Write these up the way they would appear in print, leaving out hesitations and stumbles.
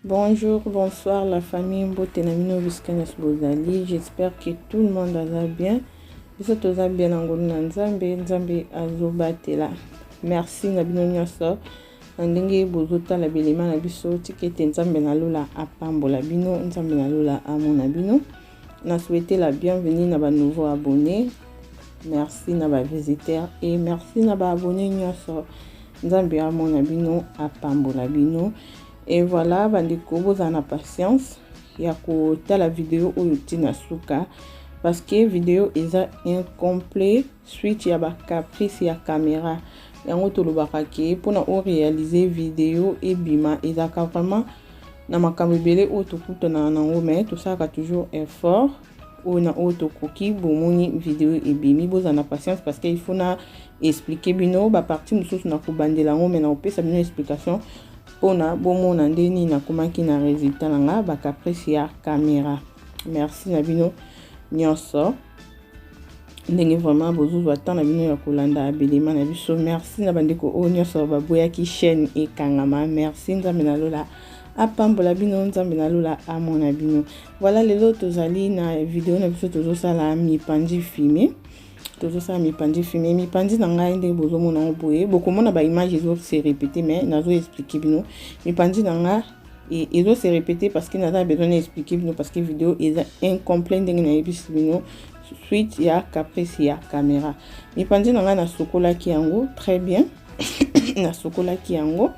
Bonjour, bonsoir la famille. Mbote na bino bisika nyonso bozali. J'espère que tout le monde aza bien. Biso toza bien na ngolu na Nzambe. Nzambe azobatela. Merci na bino nyonso na ndenge bozotala bilema na biso. Tika ete Nzambe na lola apambola bino, Nzambe na lola amona bino. Na souhaiter la bienvenue na ba nouveaux abonnés. Merci na ba visiteurs et merci na ba abonnés nyonso. Nzambe amona bino, apambola bino. Et voilà, bandeko, bozala na patience ya kotala video oyo ntina suka, parce que video eza incomplet, suite ya bacaprice ya caméra. Yango tolobaka ke mpona oréaliser video ebima, ezalaka vraiment na makambo ebele oyo tokutanaka nango, mais tosalaka toujours effort oyo na oyo tokoki. Bomoni video ebimi, bozala na patience parce que il faut na expliquer bino bapartie mosusu na kobandela yango, mais na kopesa bino explication mpona bomona nde nini nakomaki na résultat na nga, bacaprice ya caméra. Merci na bino nyonso ndenge vraiment bozozwa temps na bino ya kolanda belema na biso. Merci na bandeko oyo nyonso baboyaki chaîne ekangama. Merci, Nzambe na lola apambola bino, Nzambe na lola amona bino. Voilà, lelo tozali na video na biso, tozosala mipanzi fumé. Tozosala mipanzi fumé. Mipanzi na ngai, ndenge bozomona yango boye, bokomona baimage ezose répéter, mais nazo expliquer bino. Mipanzi na nga ezose répéter parce que naza besoin na expliquer bino, parce que video eza incomplet ndenge nayebisi bino, suite ya caprice ya caméra. Mipanzi na ngai, nasukolaki yango très bien, nasukolaki yango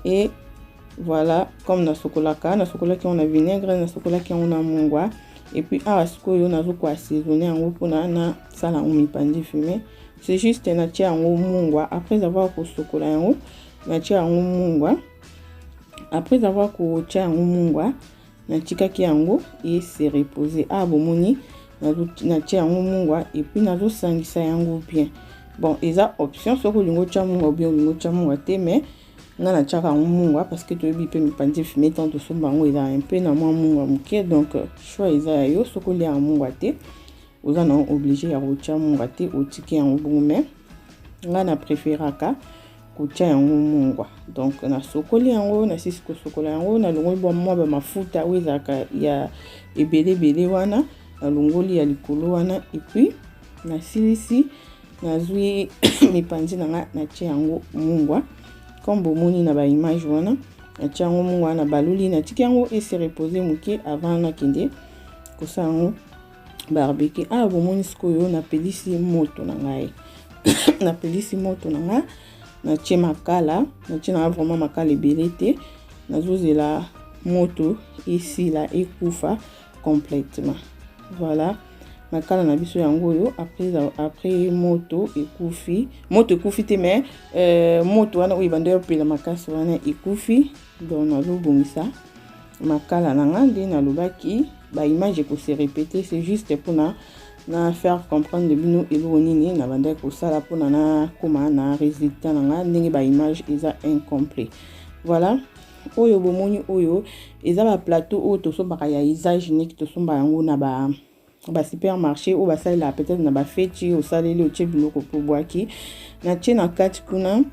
et voilà, comme nasukolaka, nasukolaki yango na vinaigre, nasukolaki yango na mungwa. Et puis awa sikoyo nazoko assaisonner yango mpona nasala yango mipanzi fumé. C'est juste natia yango mungwa après avoir kosukola yango, natia yango mungwa. Après avoir kotia yango mungwa, natikaki yango ese reposer. Awa bomoni, natia yango mungwa et puis nazosangisa yango bien. Bon, eza option soki olingi otya mungwa ou bien olingi otya mungwa te, mais nga natiaka yango mungwa parce que toyebi mpe mipanzi fumé, ntango tosomba yango, eza mpe na mwa mungwa moke. Donc choix eza ya yo. Soki oliaka mungwa te, oza na obligé ya kotia mungwa te, otiki yango bongo, mais nga na préféraka kotia yango mungwa. Donc nasokoli yango, nasisi kosokola yango, nalongoli mwa bamafuta oyo ezalaka ya ebele ebele wana, nalongoli ya likolo wana. Et puis nasilisi, nazwi mipanzi na nga, natie yango mungwa comme bomoni na baimage wana. Natie yango mungwa wana, baluli, natiki yango ese reposer moke avant nakende kosala yango barbecue. Awa bomoni sikoyo, napelisi moto na ngai, napelisi moto na ngai, natie makala, natie nanga vraiment makala ebele te. Nazozela moto esila, ekufa complètement. Voilà, makala na biso yango oyo. Après moto ekufi, moto ekufi te, mais moto wana oyo ebanda opela makasi wana ekufi. Donc nazobongisa makala na nga. Nde nalobaki baimage ekose répéter, c'est juste mpona na faire comprendre bino eloko nini na bandaki kosala mpona nakóma na résultat na nga, ndenge baimage eza incomplet. Voilà, oyo bomoni oyo eza baplateau oyo tosombaka ya usage unique. Tosomba yango na ba basupermarché oyo basalelaka peut-être na bafeti. Osaleli, otie biloko mpo bwaki. Natie na kati kuna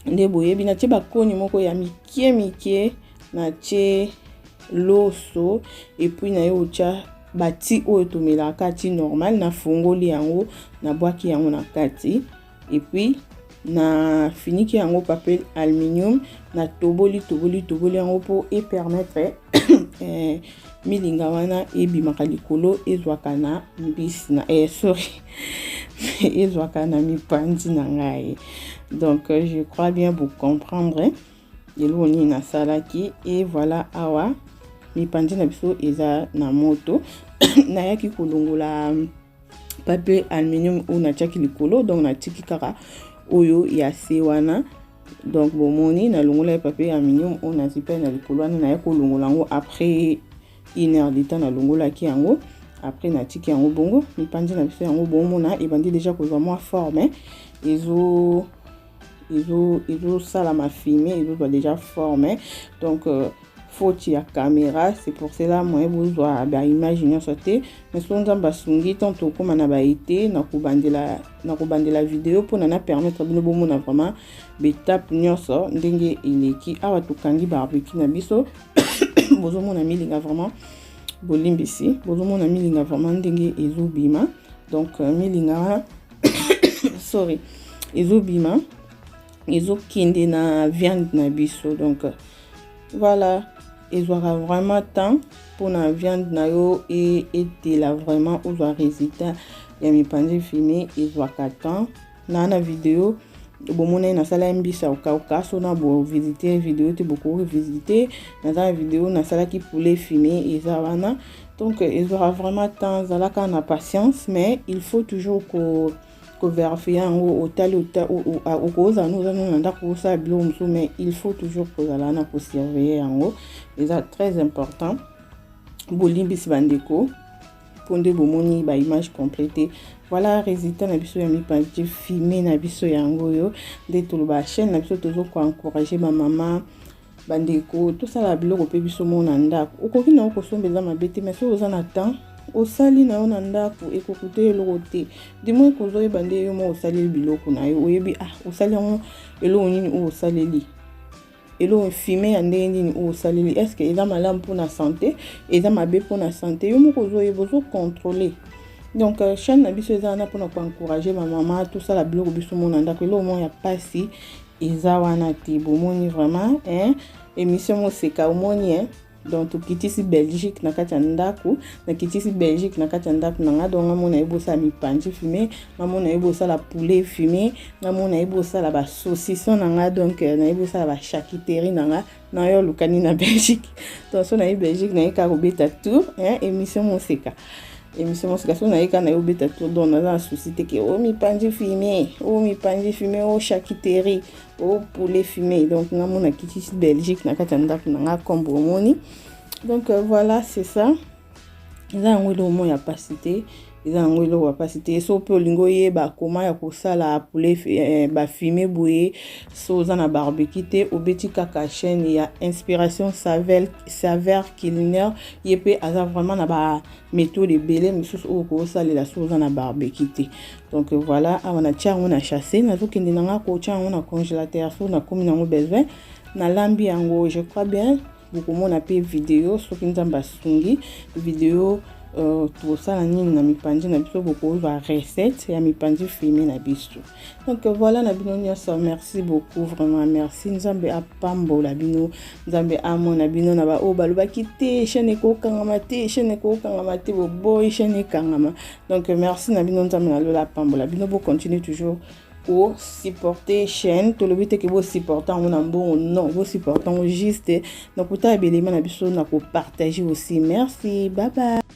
nde boyebi, natie bakoni moko ya mike mike, natie loso et puis naye otya bati oyo tomelaka, ti normal. Nafungoli yango, nabwaki yango na kati et puis nafiniki yango papier aluminium, natoboli toboli toboli yango mpo epermettre milinga wana ebimaka likolo, ezwaka na mbisi na sorry, ezwaka na mipanzi na ngai. Donc je crois bien vous comprendre eloko nini nasalaki. Et voilà, awa mipanzi na biso eza na moto. Nayaki kolongola papier aluminium oyo natiaki likolo, donc natiki kaka oyo ya se wana. Donc bomoni, nalongola ye papier aluminium oyo nazipai na likolo wana. Naye kolongola yango après une heure de temps, nalongolaki yango. Après natiki yango bongo. Mipanzi na biso yango bomona ebandi déjà kozwa mwa forme, ezo ezosalama fumé, ezozwa déjà forme. Donc Faute ya caméra, c'est pour cela moyen bozwa baimage nyonso te. Mais so Nzambe asungi, tant tokóma na baete, na kobandela video mpona na permettre bino bomona vraiment baétape nyonso ndenge eleki. Awa tokangi barbecue na biso, bozomona milinga vraiment, bolimbisi, bozomona milinga vraiment ndenge ezobima. Donc milinga wana, sorry, ezobima, ezokende na viande na biso. Donc voilà, ezwaka vraiment temps mpona viande na yo etela vraiment, ozwa résultat ya mipanzi fumé. Ezwaka temps. Na video bomona ye, nasala ye mbisi ya kokauka. So na bovisite video te, bokoki visite, naza na video nasalaki poulet fumé, eza wana. Donc ezwaka vraiment temps, ezalaka na patience, mais il faut toujours ko kovérifier yango. Otali, okozala no oza no na ndako, osala biloko mosusu, mais il faut toujours kozala na kosurveiller yango, eza très important. Bolimbisi bandeko mpo nde bomoni baimage complet te. Voilà, résultat na biso ya mipanzi fumé na biso yango oyo. Nde toloba, chaîne na biso tozokoencourager bamama, bandeko, tosala biloko mpe biso mo na ndako. Okoki na yo kosomba, eza mabe te, mais soki oza na temps, osali na yo na ndako, ekokuta eloko te. Du moins kozoyeba nde yo mo osaleli biloko na yo, oyebi, ah, osali yango eloko nini oyo osaleli, eloko fumé ya ndenge nini oyo osaleli, est-ce eza malamu mpona santé, eza mabe mpona santé, yo moko ozoyeba, ozocontrôler. Donc chaîne na biso eza wana mpona koencourager bamama, tosala biloko biso mo na ndako. Eloko moko ya mpasi eza wana te. Bomoni vraiment, hein? Émission moseka, omoni, hein? Donc tokitisi Belgique na kati ya ndako, nakitisi Belgique na kati ya ndako na nga. Donc nga mona yebi osala mipanzi fumé, nga mona yebi osala poulet fumé, nga mona yebi osala basaucisson na nga, donc nayebi osala bacharcuterie na nga. Na yo olukani na Belgique. Donc so nayebi Belgique, naye kaka kobeta tour, hein? Émission moseka, émission mosika. So naye kaka naye obeta tour, donc naza na souci te ke o mipanzi fumé, o mipanzi fumé, o charcuterie, o poulet fumé. Donc nga mona kitisi Belgique na kati ya ndako na nga, kombo omoni. Donc voilà, c'est ça. Eza yango eloko moko ya pasi te, eza yango eloko ya pasi te. So mpe olingi oyeba koma ya kosala poulet bafumé boye, so oza na barbecue te, obeti kaka chaîne ya Inspiration Saveur Culinaire. Ye mpe aza vraiment na baméthode ebele mosusu oyo kosalela so oza na barbecue te. Donc voilà, awa natia yango na sachet, nazokende na nga kotia yango na congélateur. So nakomi nango besoin, nalambi yango. Je crois bien bokomona mpe video, soki Nzambe asungi, video tosala nini na mipanzi na biso, bokozwa recette ya mipanzi fumé na biso. Donc voilà, na bino nyonso, merci beaucoup, vraiment merci. Nzambe apambola bino, Nzambe amona bino. Na baoyo balobaki te chaîne ekokangama te, chaîne ekokangama te, boboyi chaîne ekangama. Donc merci na bino, Nzambe na lola apambola bino. Bocontinue toujours kosupporter chaîne. Tolobi te ke bosupporter yango na mbongo, non, bosupporter yango juste na kotala belema na biso, na kopartager aussi. Merci, bye bye.